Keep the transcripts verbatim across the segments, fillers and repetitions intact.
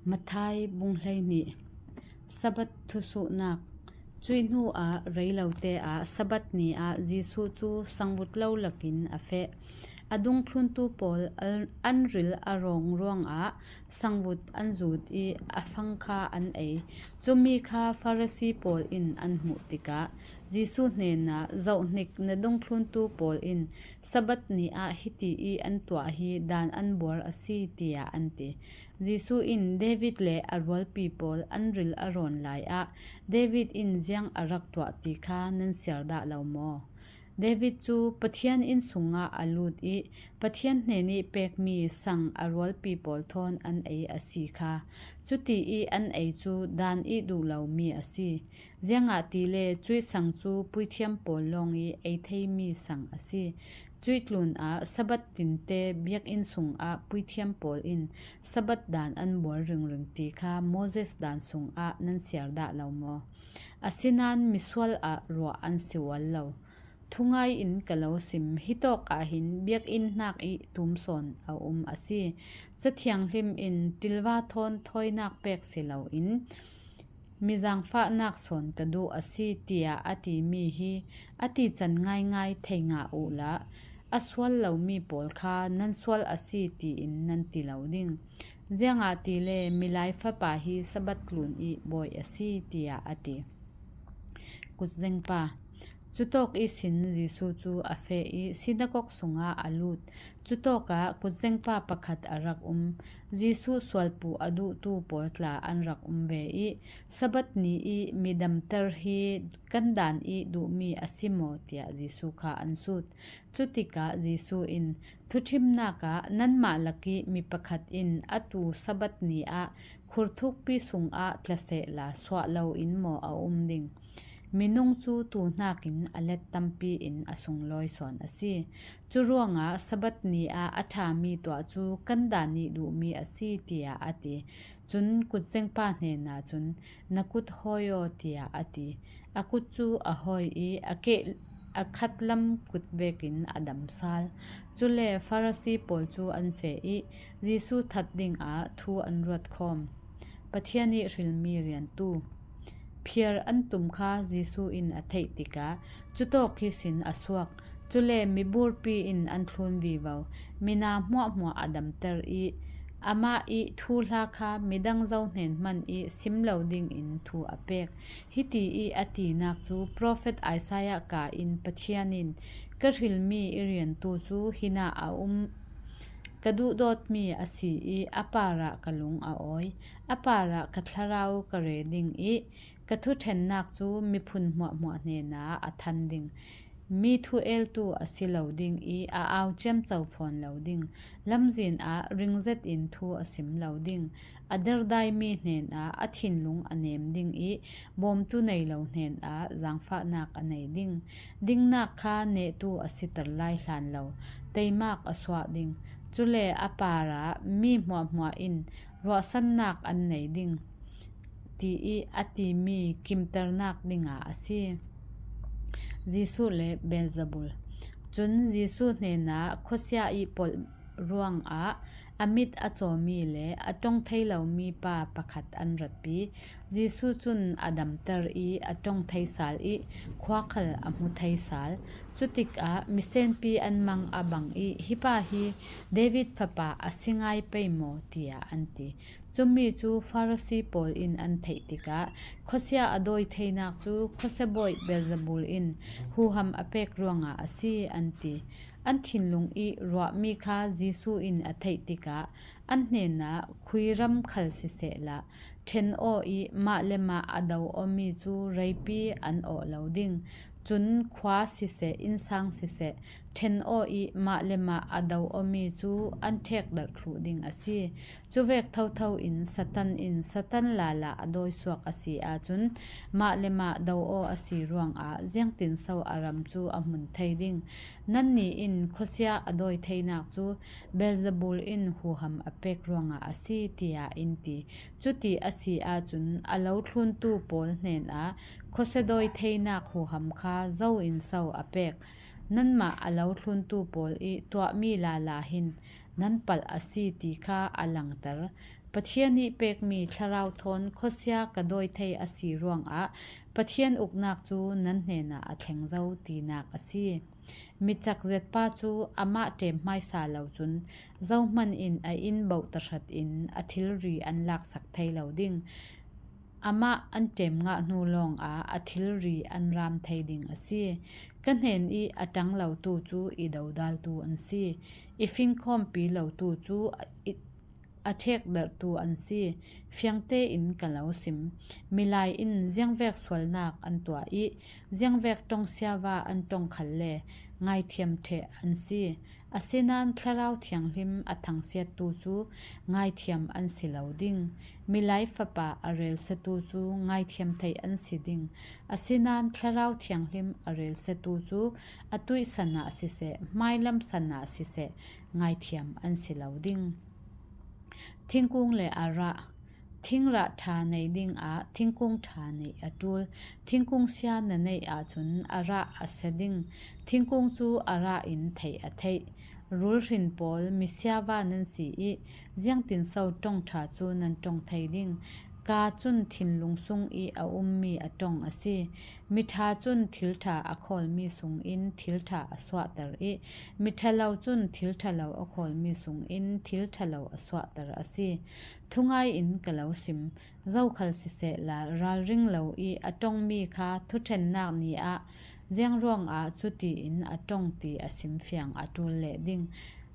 Matthai bung hleihnih. Sabbath thusuhnak. Cuih hnu ah reilote ah Sabbath ni ah Jesuh cu sangvut lo lakin a feh. A dungthluntu pawl an, an ril a rawng ruangah sangvut an zut i a fang kha an ei. Cumi kha Farasi pawl in an hmuh tikah Jesuh hnenah, "Zohhnik, na dungthluntu pawl in Sabbath ni ah hiti i an tuah hi dan an buar a si," tiah an ti. Jesuh in, "David le a rualpi pawl an ril a rawn lai ah David in ziang a rak tuah ti kha nan siar dah lo maw? David cu Pathian inn sungah a lut i Pathian hnen i pekmi sang a rualpi pawl thawn an ei a si kha. Cuti i an ei cu dan i duh lomi a si. Ziangahtile cuih sang cu puithiam pawl lawng i ei theimi sang a si. Cuih tlun ah Sabbath tinte biakinn sungah puithiam pawl in Sabbath dan an buar ringring ti kha Moses dan sungah nan siar dah lo maw? Asinain misual ah ruah an si ual lo. Thungai in ka lo sim, hitawk ah hin biakinn hnak i tum sawn a um a si. Cathianghlim in, 'Ṭilva thawn thawinak pek si loin mi zaangfahnak sawn ka duh a si,' tiah a timi hi a tican ngaingai thei ngah uhla, a sual lomi pawl kha nan sual a si tiin nan ti lo ding. Ziangahtile Milai Fapa hi Sabbath tlun i bawi a si," tiah a ti. Kutzengpa. Cutawk ihsin Jesuh cu a feh i sinakok sungah a lut. Cutawkah kutzengpa pakhat a rak um. Jesuh sualpuh a duhtu pawl tla an rak um ve i, "Sabbath ni i midamter hi kan dan i duhmi a si maw?" tiah Jesuh kha an sut. Cutikah Jesuh in, "Thuṭhimnak ah, 'Nanmah lak i mi pakhat in atu Sabbath ni ah khur thukpi sungah tla sehla suah loin maw a um ding? Minung cu tu hnakin a let tampi in a sunglawi sawn a si. Cu ruangah Sabbath ni ah a ṭhami tuah cu kan dan i duhmi a si," tiah a ti. Cun kutzengpa hnenah cun, "Na kut hawi aw," tiah a ti. A kut cu a hawi i a keh a khatlam kut vekin a dam sal. Cule Farasi pawl cu an feh i Jesuh that dingah thu an ruat khawm. Pathian i hrilmi riantu. Phiar an tum kha Jesuh in a theih tikah cutawk ihsin a suak. Cule miburpi in an thlun vivo. Mina hmuahhmuah a damter i amah i thuhla kha midang zo hnen hmanh i sim lo dingin thu a pek. Hiti i a tinak cu profet Isaiah ka in Pathian in, "Ka hrilmi i riantu cu hinah a um, ka duhdawtmi a si i a parah ka lung a awi. A parah ka thlarau ka re ding i ka thuṭhennak cu miphun hmuahhmuah hnenah a than ding. Mi thu eltu a si lo ding i a au ciamco fawn lo ding. Lamzin ah ringzet in thu a sim lo ding. A derdaimi hnenah a thinlung a nem ding i bawmtu nei lo hnenah zaangfahnak a nei ding. Dingnak kha nehtu a siter lai hlan lo teimak a suah ding. Cule a parah mi hmuahhmuah in ruahsannak an nei ding," ti i a timi kimternak dingah a si. Jesuh le Beelzebul. Cun Jesuh hnenah khuasia i polh ruangah a mit a cawmi le a ṭong thei lomi pa pakhat an ratpi. Jesuh cun a damter i a ṭong thei sal i khua khal a hmu thei sal. Cutikah misenpi an mang a bang i, "Hi pa hi David fapa a si ngai pei maw?" tiah an ti. Cumi cu Farasi pawl in an theih tikah, "Khuasia a dawi theinak cu khuasia bawi Beelzebul in huham a pek ruangah a si," an ti. An thinlung i ruahmi kha Jesuh in a theih tikah, an hnenah, "Khuiram khal sisehla, ṭhen aw i mah le mah a do awmi cu reipi an awh lo ding. Cun khua siseh, innsang siseh, ṭhen aw i mah le mah a do awmi cu an ṭhekdarh thluh ding a si. Cuvek thotho in Satan in Satan lala a dawisuak a si ahcun, mah le mah do aw a si ruangah ziangtinso a ram cu a hmun thei ding? Nannih in khuasia a dawi theinak cu Beelzebul in huham a pek ruangah a si," tiah in ti. Cuti a si ahcun a lo thluntu pawl hnenah, "Khuasia dawi theinak huham kha zo in so a pek? Nanmah a lo thluntu pawl i tuahmi lala hin nan palh a si ti kha a langter. Pathian ih pekmi thlarau thawn khuasia ka dawi thei a si ruangah Pathian uknak cu nan hnenah a thleng zo tinak a si. Mi cak zetpa cu amah ṭem hmaisa lo cun zohman in a inn bauh tahratin a thilri an laksak thei lo ding. Amah an ṭem ngah hnu lawngah a thilri an ram thei ding a si. Ka hnen ih a ṭang lotu cu i dodaltu an si. I fingkhawmpi lotu cu i a ṭhekdarhtu an si. Fiang tein ka lo sim. Milai in ziangvek sualnak an tuah ih ziangvek ṭong siava an ṭong khalle ngaithiam ṭheh an si. Asinain Thlarau Thianghlim a thangsiattu cu ngaithiam an si lo ding. Milai fapa a relsiatu cu ngaithiam theih an si ding. Asinain Thlarau Thianghlim a relsiatu cu a tuihsan ah siseh, hmailam san ah siseh, ngaithiam an si lo ding. Thingkung le a rah. Thingrah ṭha nei dingah thingkung ṭha neih a ṭul. Thingkung sia na neih ahcun a rah a sia ding. Thingkung cu a rah in theih a theih. Rulhrin pawl, mi siava nan si ih ziangtinso ṭong ṭha cu nan ṭong thei ding. Kaa cun thinlung sung ih a ummi a ṭong a si. Mi ṭha cun thil ṭha a khawlmi sungin thil ṭha a suahter ih mi ṭhalo cun thil ṭhalo a khawlmi sungin thil ṭhalo a suahter a si. Thungai in ka lo sim. Zokhal sisehla, ralring lo ih a ṭongmi kha thuṭhennak ni ah ziang ruangah cutiin a ṭong ti a simfiang a ṭul leh ding.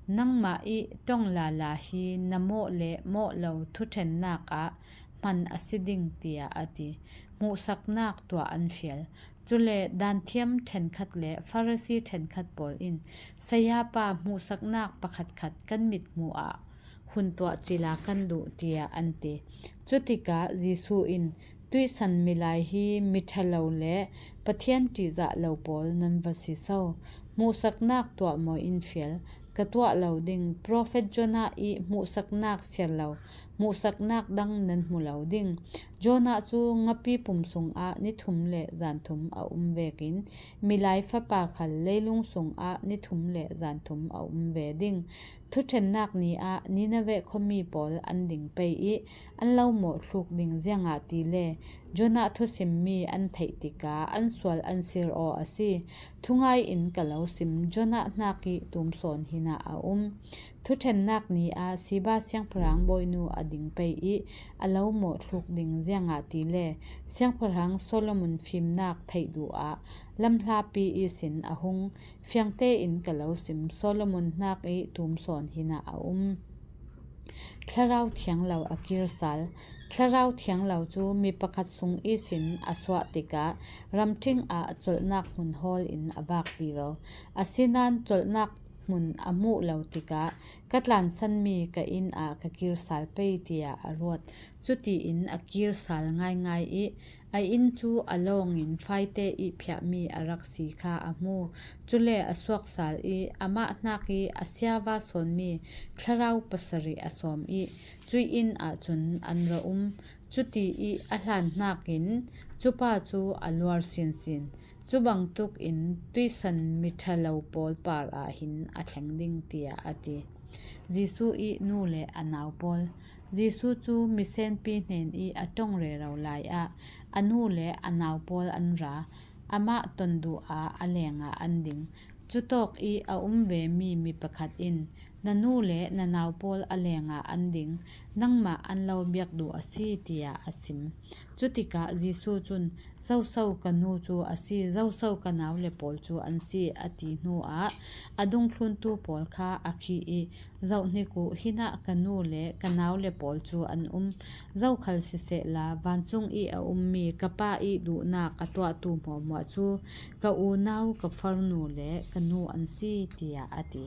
Nangmah ih ṭong lala hi na mawh le mawh lo thuṭhennak ah hman a si ding, tiah a ti. Hmuhsaknak tuah an fial. Cule daanthiam ṭhenkhat le Farasi ṭhenkhat pawl in, "Sayapa, hmuhsaknak pakhatkhat kan mithmuh ah hun tuah cila kan duh," tiah an ti. Cutikah Jesuh in, "Tuihsan milai hi miṭhalo le Pathian ṭihzah lo pawl nan va si so! Hmuhsaknak tuah maw in fial? Ka tuah lo ding. Profet Jonah ih hmuhsaknak siar lo hmuhsaknak dang nan hmu lo ding. Jonah cu ngapi pum sungah ni thum le zan thum a um vekin Milai Fapa khal leilung sungah ni thum le zan thum a um ve ding. Thuṭhennak ni ah Nineveh khuami pawl an ding pei ih an lo mawhthluk ding, ziangahtile Jonah thusimmi an theih tikah an sual an sir aw a si. Thungai in ka lo sim, Jonah hnak ih tum sawn hinah a um. Thuṭhennak ni ah Siba siangpahrang bawinu a ding pei ih a lo mawhthluk ding, ziangahtile siangpahrang Solomon fimnak theih duh ah lamhlapi ihsin a hung. Fiang tein ka lo sim, Solomon hnak ih tum sawn hinah a um." Thlarau Thiang Lo a kir sal. Thlarau Thiang Lo cu mi pakhat sung ihsin a suah tikah ramṭhing ah colhnak hmun hawl in a vak vivo. Asinain colhnak hmun a hmuh lo tikah, "Ka tlansanmi ka inn ah ka kir sal pei," tiah a ruat. Cutiin a kir sal ngaingai ih a inn cu a lawngin faite ih phiahmi a rak si kha a hmu. Cule a suak sal ih amah hnak ih a siava sawnmi thlarau pasarih a sawm ih cuih inn ahcun an ra um. Cuti ih a hlan hnakin cupa cu a luar sinsin. Cubangtuk in tuihsan miṭhalo pawl par ah hin a thleng ding, tiah a ti. Jesuh ih nu le a nau pawl. Jesuh cu misenpi hnen ih a ṭong rero lai ah a nu le a nau pawl an ra. Amah ton duh ah a lengah an ding. Cutawk ih a um vemi mi pakhat in, "Na nu le na nau pawl a lengah an ding, nangmah an lo biak duh a si," tiah a sim. Cutikah Jesuh cun, "Zoso ka nu cu a si, zoso ka nau le pawl cu an si," a ti hnuah a dungthluntu pawl kha a khih ih, "Zohhnik uh, hinah ka nu le ka nau le pawl cu an um. Zokhal sisehla, vancung ih a ummi ka Pa ih duhnak a tuahtu hmuahhmuah cu ka unau, ka farnu le ka nu an si," tiah a ti.